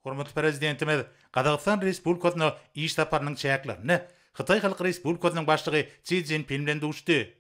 Hormatly Prezidentimiz Gazagystan Respublikasyna iş saparynyň çäklerinde Hytaý Halk Respublikasynyň Başlygy Si Szinpin bilen duşdy.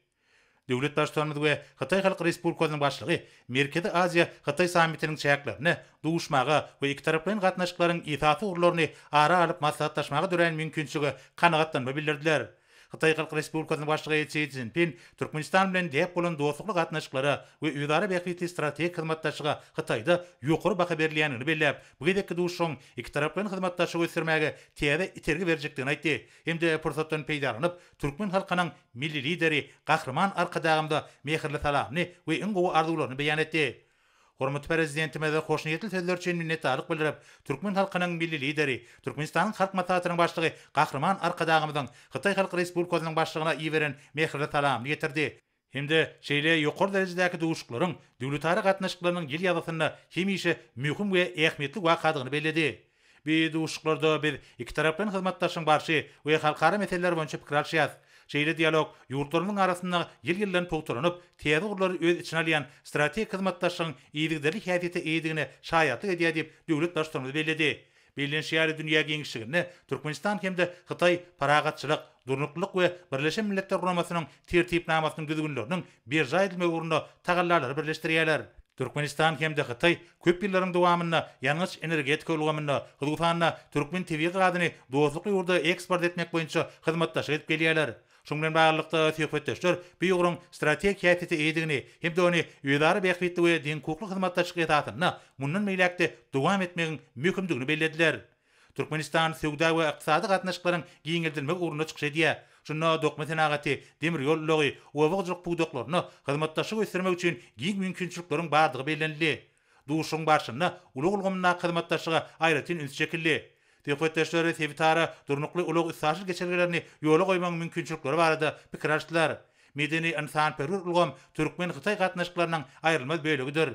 Döwlet Baştutanymyz we Hytaý Halk Respublikasynyň Başlygy Merkezi Aziýa, Hytaý sammitiniň çäklerinde duşmaga we ikitaraplaýyn gatnaşyklaryň esasy ugurlaryny ara alyp maslahatlaşmaga dörän mümkinçilige kanagatlanma bildirdiler. Hytaý Halk Respublikasynyň Başlygy Si Szinpin Türkmenistan bilen däp bolan dostlukly gatnaşyklara we özara bähbitli strategik hyzmatdaşlyga Hytaýda ýokary baha berilýändigini belläp, bu gezekki duşuşygyň ikitaraplaýyn hyzmatdaşlygy ösdürmäge täze itergi berjekdigini aýtdy hem-de pursatdan peýdalanyp, türkmen halkynyň Milli Lideri Gahryman Arkadagymyza mähirli salamyny we iň gowy arzuwlaryny beýan etdi. Hormatly Prezidentimize hoşniýetli sözler üçin minnetdarlyk bildirip, türkmen halkynyň Milli Lideri, Türkmenistanyň Halk Maslahatynyň Başlygy Gahryman Arkadagymyzyň Hytaý Halk Respublikasynyň Başlygyna iberen mähirli salamyny ýetirdi hem-de şeýle ýokary derejedäki duşuşyklaryň döwletara gatnaşyklarynyň ýyl ýazgysynda hemişe möhüm we ähmiýetli wakadygyny belledi. Bu duşuşyklarda biz ikitaraplaýyn hyzmatdaşlygyň barşy we halkara meseleler boýunça pikir alyşýarys. Şeýle dialog ýurtlarymyzyň arasynda ýyl-ýyldan pugtalanyp, täze ugurlary öz içine alýan strategik hyzmatdaşlygyň yzygiderli häsiýete eýedigine şaýatlyk edýär diýip, döwlet Baştutanymyz belledi. Bellenişi ýaly, dünýä giňişliginde Türkmenistan hem-de Hytaý parahatçylyk, durnuklylyk we Birleşen Milletler Guramasynyň Tertipnamasynyň düzgünleriniň berjaý edilmegi ugrunda tagallalary birleşdirýärler. Türkmenistan hem-de Hytaý köp ýyllaryň dowamynda ýangyç-energetika ulgamynda, hususan-da, türkmen tebigy gazyny dostlukly ýurda eksport etmek boýunça hyzmatdaşlyk edip gelýärler. Şunuň bilen baglylykda, söhbetdeşler bu ugruň strategik häsiýete eýedigini hem-de ony özara bähbitli we deňhukukly hyzmatdaşlyk esasynda mundan beýläk-de dowam etmegiň möhümdigini bellediler. Türkmenistan söwda we ykdysady gatnaşyklaryň giňeldilmegi ugrunda çykyş edýär. Şunda dokma senagaty, demir ýol ulagy, oba hojalyk pudaklarynda hyzmatdaşlygy ösdürmek üçin giň mümkinçilikleriň bardygy bellenildi. Duşuşygyň barşynda ulag ulgamyndaky hyzmatdaşlyga aýratyn üns çekildi. Söhbetdeşler sebitara durnukly ulag-üstaşyr geçelgelerini ýola goýmagyň mümkinçilikleri barada pikir alyşdylar. Medeni-ynsanperwer ulgam türkmen-hytaý gatnaşyklarynyň aýrylmaz bölegidir.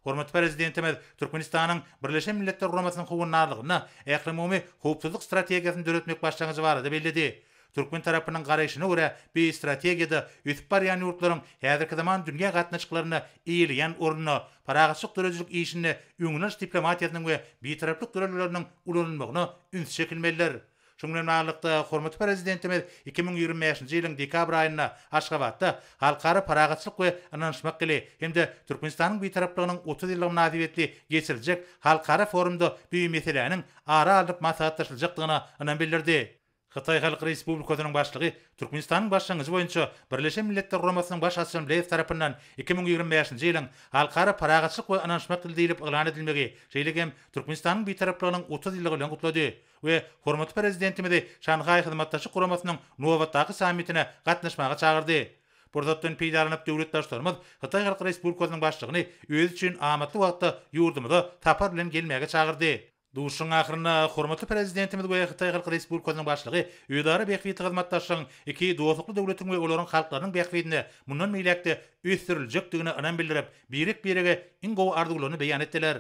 Hormatly Prezidentimiz Türkmenistanyň Birleşen Milletler Guramasynyň howandarlygynda ählumumy howpsuzlyk strategiýasyny döretmek başlangyjy barada belledi. Türkmen tarapynyň garaýşyna görä, bu strategiýada ösüp barýan ýurtlaryň häzirki zaman dünýä gatnaşyklarynda eýeleýän ornuna, parahatçylyk döredijilik işinde öňüni alyş diplomatiýasynyň we bitaraplyk ýörelgeleriniň ulanylmagyna üns çekilmelidir. Şunuň bilen baglylykda, hormatly Prezidentimiz 2025-nji ýylyň dekabr aýynda Aşgabatda Halkara parahatçylyk we ynanyşmak ýyly hem-de Türkmenistanyň Bitaraplygynyň 30 ýyllygy mynasybetli geçiriljek halkara forumda bu meseläniň ara alnyp maslahatlaşyljakdygyna ynam bildirdi. Hytaý Halk Respublikasynyň Başlygy Türkmenistanyň başlangyjy boýunça Birleşen Milletler Guramasynyň Baş Assambleýasy tarapyndan 2025-nji ýylyň Halkara parahatçylyk we ynanyşmak ýyly diýlip yglan edilmegi, şeýle hem Türkmenistanyň Bitaraplygynyň 30 ýyllygy bilen gutlady we hormatly Prezidentimizi Şanhaý Hyzmatdaşlyk Guramasynyň nobatdaky sammitine gatnaşmaga çagyrdy. Pursatdan peýdalanyp döwlet Baştutanymyz Hytaý Halk Respublikasynyň Başlygyny özi üçin amatly wagtda ýurdumyza sapar bilen gelmäge çagyrdy. Duşuşygyň ahyrynda hormatly Prezidentimiz we Hytaý Halk Respublikasynyň Başlygy özara bähbitli hyzmatdaşlygyň iki dostlukly döwletiň we olaryň halklarynyň bähbidine mundan beýläk-de ösdüriljekdigine ynam bildirip, birek-birege iň gowy arzuwlaryny beýan etdiler.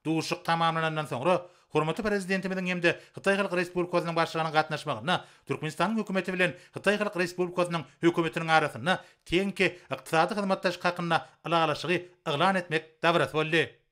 Duşuşyk tamamlanandan soňra, hormatly Prezidentimiziň hem-de Hytaý Halk Respublikasynyň Başlygynyň gatnaşmagynda Türkmenistanyň Hökümeti bilen Hytaý Halk Respublikasynyň Hökümetiniň arasynda tehniki-ykdysady hyzmatdaşlyk hakynda Ylalaşygy yglan etmek dabarasy boldy.